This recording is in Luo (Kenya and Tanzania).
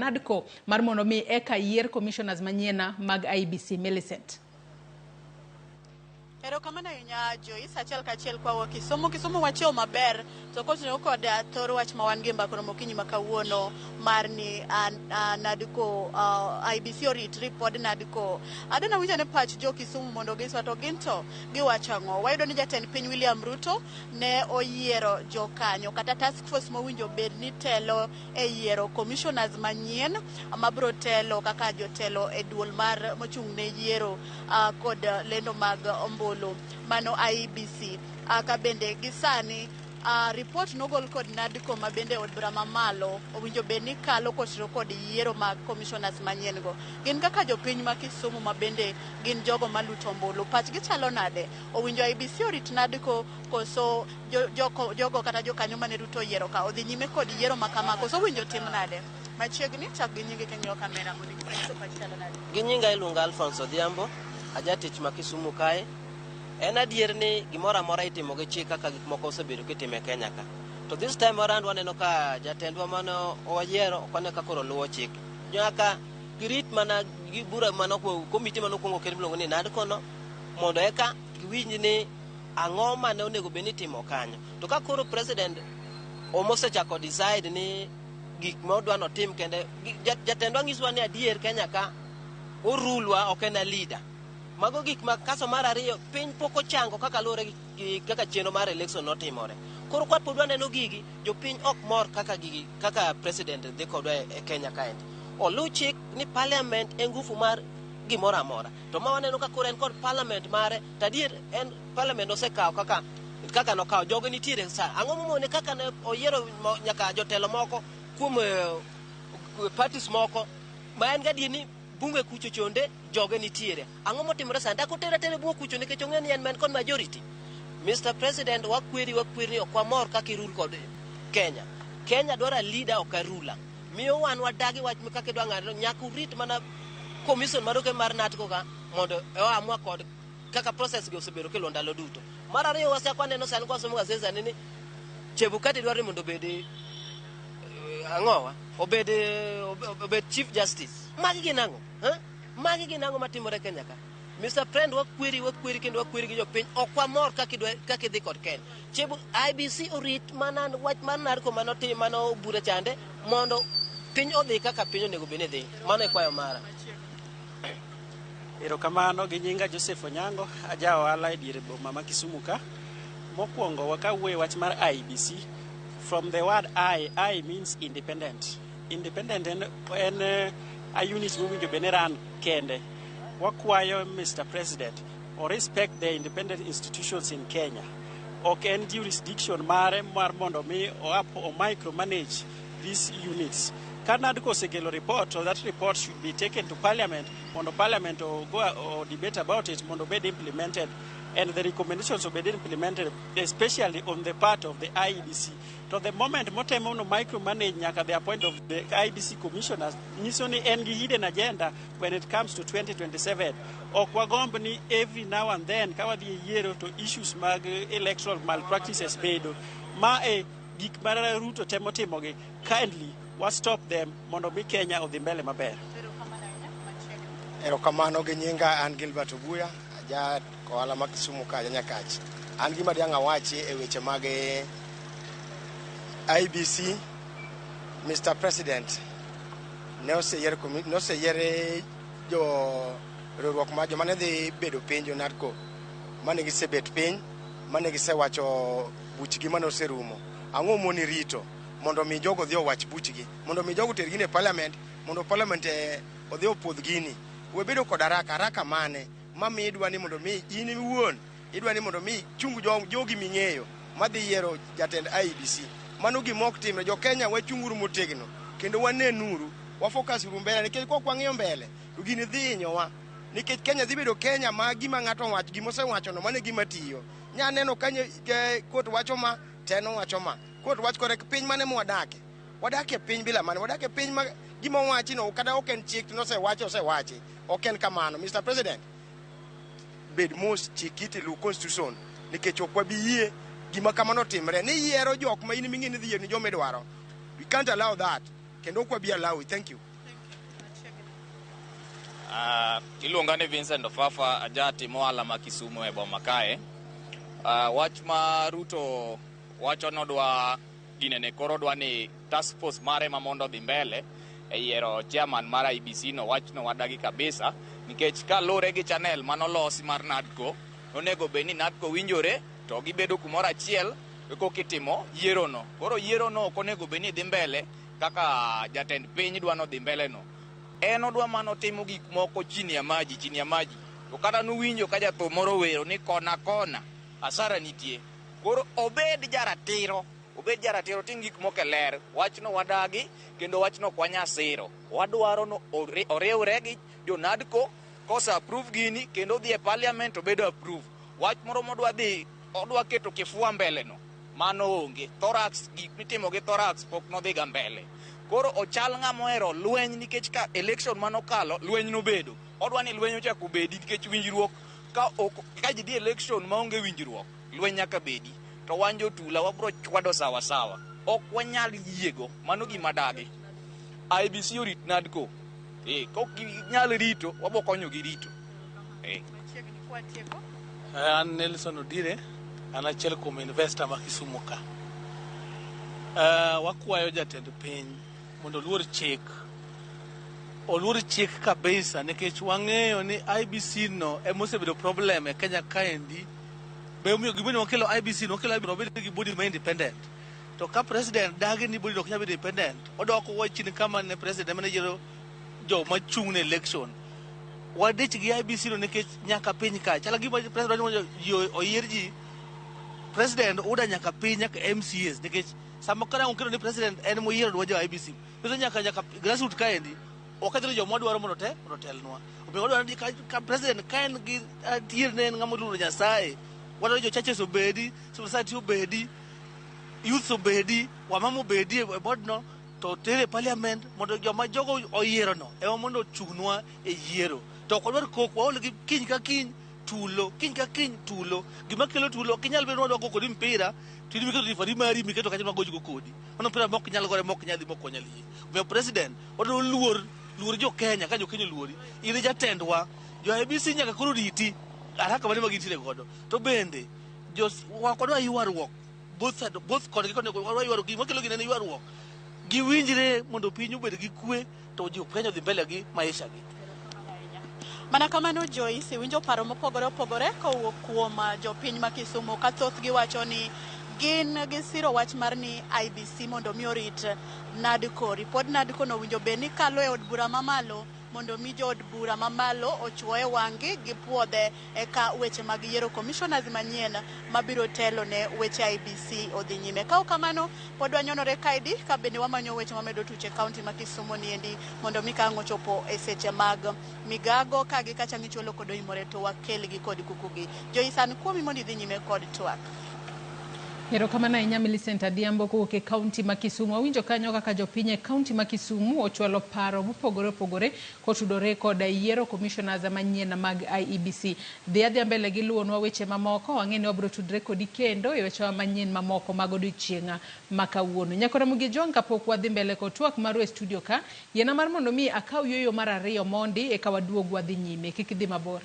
NADCO mar mondo mi eka yier commissioners manyien mag IEBC. Millicent. Erokamano ahinya, Joyce. Achiel kachiel kwawuok Kisumu. Kisumu wachiew maber to kotenore kod thor wach ma wan gi e mbaka romo okinyi ma kawuono mar ni NADCO, IEBC orit ripod NADCO. Adwa winjo ne pach jo Kisumu mondo ginyiswa to gin to giwacho ang'o. Wayudo ni jatend piny William Ruto ne oyiero jokanyo kata task force mowinjo bed ni telo e yiero commissioners manyien mabiro telo kaka jotelo e duol mar mochung' ne yiero kod lendo mag ombulu, mano IEBC. Ka bende gi sani report nogol kod NADCO ma bende od bura mamalo owinjo bed ni kalo kotenore kod yiero mag commissioners manyien go. Gin kaka jopiny ma Kisumu ma bende gin jogo maluto ombulu, pachgi chalo nade? Owinjo IEBC orit NADCO koso jogo kata jokanyo mane Ruto oyiero ka odhi nyime kod yiero ma kama, koso owinjo tim nade? Machiegni, chak gi nyingi king'iyo kamera mondo inyis pachi chalo nade. Gi nyinga iluonga Alphonse Odhiambo, ajatich ma Kisumu kae. En adier ni gimoro amora itimo gi chik kaka gik moko osebedo kitimo e Kenya ka. To this time around waneno ka jatendwa mane wayiero ok waneno ka koro luwo chik. Nyaka girit mana gi bura mane komiti mane okwongo ket miluongo ni NADCO no mondo eka giwinj ni ang'o mane onego bed ni itimo kanyo. To ka koro president omosechako decide ni gik ma odwa notim kende, jatendwa nyisowa ni adier Kenya ka orulwa ok en a leader. Mago gik ma kaso. Mar ariyo, piny pok ochango kaka luwore gi kaka chenro mar election notimore. Koro ka pod waneno gigi, jopiny ok mor kaka gigi kaka president dhi kodwa e Kenya kaendi. Oluw chik ni parliament en ngufu mar gimoro amora. To ma waneno ka koro en kod parliament mare, to adier en parliament osekawo kaka nokawo jogo nitiere sa. Ang'o momone kaka ne oyiero nyaka jotelo moko kuom parties moko ma en gadier ni bunge kucho chonde joge nitiere. Ang'o motimore sani? Dak oter atera e bunge kucho nikech ong'eyo ni en ma en kod majority. Mr. President, wakweri, wakweri ni ok wamor kaka irul kod Kenya. Kenya dwaro a leader, ok a ruler. Miyo wan wadagi wach kaka idwa ng'ado, nyaka urit mana commission maroke mar NADCO ka mondo oamua kod kaka process gi osebedo kiluwo ndalo duto. Mar ariyo, wachako waneno sani kwa wasomo gazeti sani ni Chebukati dwaro ni mondo obed ang'owa obed chief justice. Magi gin ang'o? Ha? Magi gin ang'o matimore Kenya ka? Mr. President, wakweri, wakweri kendo wakweri gi jopiny. Ok wamor kaka idhi kod Kenya. IEBC orit mana wach mar NADCO manotim mano bura chande mondo piny odhi kaka piny onego bed ni dhi. Mano e kwayo mara. Erokamano. Gi nyinga Joseph Onyango, aja ohala e dier boma ma Kisumu ka. Mokwongo wakawuoye wach mar IEBC. From the word I, I means independent. Independent en a unit mowinjo bed ni run kende. Wakwayo Mr. President o respect the independent institutions in Kenya. Ok en jurisdiction mare mar mondo mi o micromanage these units. Ka NADCO osekelo report, so that report should be taken to parliament mondo parliament o go o debate about it mondo obed implemented and the recommendations obed implemented, especially on the part of the IEBC. To the moment motemo no micromanage nyaka the appointment of the IEBC commissioners, nyiso ni en gi hidden agenda when it comes to 2027. Ok wagomb ni every now and then ka wadhi e yiero to issues mag electoral malpractices bedo. Ma e gik ma Ruto temo timogi. Kindly, wa stop them mondo mi Kenya odhi mbele maber. Erokamano. Gi nyinga an Gilbert Obuya, aja ohala ma Kisumu ka, aja Nyakach. An gima diang' awachi e weche mag IEBC, Mr. President, ne oseyier jo riwruok ma joma ne dhi bedo piny, jo NADCO mane gisebet piny mane gisewacho buchgi mane oserumo. Ang'o moni rito mondo mi jogo odhi owach buchgi, mondo mi jogo oter gini e parliament, mondo parliament odhi opuodh gini? We bedo kod haraka haraka mane mamiyo idwa ni mondo mi in iwuon idwa ni mondo mi chung jogi ming'eyo madhi yiero jatend IEBC. Mano gima ok timre. Jo Kenya, wachung'uru motegno kendo wanenuru, wafocus uru mbele, nikech kok wang'iyo mbele to gini dhi hinyowa, nikech Kenya dhi bedo Kenya ma gima ng'ato owacho, gima osewachono mano e gima tiyo. Nya neno ka court wacho ma to en owacho ma court wach kore. Piny mane mwadake? Wadak e piny bila mane? Wadak e piny ma gima owachi no kata ok en chik to nosewachi, osewachi. Ok en kamano. Mr. President, bed mos, chik iti, luw constitution, nikech ok wabi yie gima kamano timre ni yiero jok ma in ming'e ni dhi yiero ni joma idwaro. We can't allow that kendo ok wabi allow it. Thank you. Iluonga ni Vincent Ofafa, ajatimo ohala ma Kisumu e boma kae. Wach ma Ruto wacho nodwa ginene koro odwa ni task force mare ma mondo odhi mbele e yiero chairman mar IEBC no, wachno wadagi kabisa nikech kalure gi channel manolosi mar NADCO, onego bed ni NADCO winjore to gibedo kumoro achiel koka itimo yiero no. Koro yiero no ok onego bed ni dhi mbele kaka jatend piny dwa nodhi mbele no. En odwa mano timo gik moko chini ya maji, chini ya maji. To kata nuwinjo ka jathum moro wero ni kona kona hasara nitie. Koro obed jaratiro, obed jaratiro, tim gik moko e ler. Wachno wadagi kendo wachno ok wanyal siro. Wadwaro no oriwre gi jo NADCO kose approve gini kendo odhi e parliament obedo approve. Wach moro modwa dhi odwa keto kifua mbele no mano onge. Thorax, gik mitimo gi thorax pok nodhiga mbele. Koro ochal ng'ama ohero lweny nikech ka election manokalo lweny nobedo. Odwa ni lweny ochak obedi nikech winjruok ka ok ka ji dhi election maonge winjruok lweny nyaka bedi. To wan jotula wabro chwado sawa sawa. Ok wanyal yiego, mano gima dagi. IEBC orit NADCO. Kok ginyal rito, wabo konyogi rito. Machiegni kwatieko. An Nelson Odire, an achiel kuom investor ma Kisumu ka. Wakwayo jatend piny mondo oluor chik. Oluor chik kabisa nikech wang'eyo ni IEBC no ema osebedo problem e Kenya kaendi. Be omiyo gimomiyo wakelo IEBC no, wakelo IEBC wabed gi body ma independent. To ka president dagi ni body no ok nyal bedo independent, odok wachni kama ne president ema ne yiero joma chung' ne election. Wadich gi IEBC no nikech nyaka piny ka. Chal gima president wacho mondo ji oyier ji. President oda nyaka piny nyaka MCAs nikech sama kara oketo ni president en moyiero dwa jo IEBC. Nyiso nyaka grassroots kaendi okethre joma wadwaro mondo te mondo otelnwa. Omiyo wadwaro ni ka president ka en gi adier ne en ng'ama oluoro Nyasaye, wadwaro ni jo churches obedi, civil society obedi, youths obedi, wamama obedi e board no to tere e parliament mondo joma jogo oyiero no ema mondo ochung'nwa e yiero. To ok wadwar koko, waol gi kiny ka kiny tulo, kiny ka kiny tulo. Gima kelo tulo ok inyal bedo ni wadwa go kodi mpira to in miketo referee mari miketo kanyo magochgo kodi. Mano mpira mok nyal gore mok nyal dhi mok wanyal yie. Omiyo president wadwaro luor luor jo Kenya ka jo Kenya oluori. In e jatendwa. Jo IEBC nyaka koro riti haraka mane ma gintiere godo. To bende jo ok wadwa ywaruok both side both koni gi koni ok wadwa ywaruok. Gima kelo gini en ywaruok. Giwinjre mondo piny obed gi kwe to jo Kenya odhi mbele gi maisha gi. Mana kamano Joyce, iwinjo paro mopogore opogore kowuok kuom jopiny ma Kisumu ka thothgi wacho ni gin gisiro wach mar ni IEBC mondo mi orit NADCO. Ripod NADCO no owinjo bed ni kalo e od bura mamalo mondo mi jood bura mamalo ochuoye wang'gi gipuodhe eka weche mag yiero commissioners manyien mabiro telo ne weche IEBC odhi nyime. Ka ok kamano, pod wanyonore kaendi ka bende wamanyo weche mamedo tuch e kaunti ma Kisumu niendi mondo mi ka ang' ochopo e seche mag migago ka gi kacha ng'ichwalo kod oimore to wakelgi kod kukugi. Joyce, an kuomi mondo idhi nyime kod twak. Erokamano ahinya Millicent Adhiambo kowuok e kaunti ma Kisumu. Wawinjo kanyo kaka jopiny e kaunti ma Kisumu ochwalo paro mopogore opogore kotudore kod yiero commissioners manyien mag IEBC. Dhi adhiya mbele gi luwonwa weche mamoko, wang'e ni wabiro tudre kodi kendo e wechewa manyien mamoko mag odiochieng' ma kawuono. Nyakora Mugi Jong kapok wadhi mbele kod twak marwa e studio ka, yiena mar mondo mi akaw yueyo mar ariyo mondi eka waduog wadhi nyime. Kik idhi mabor.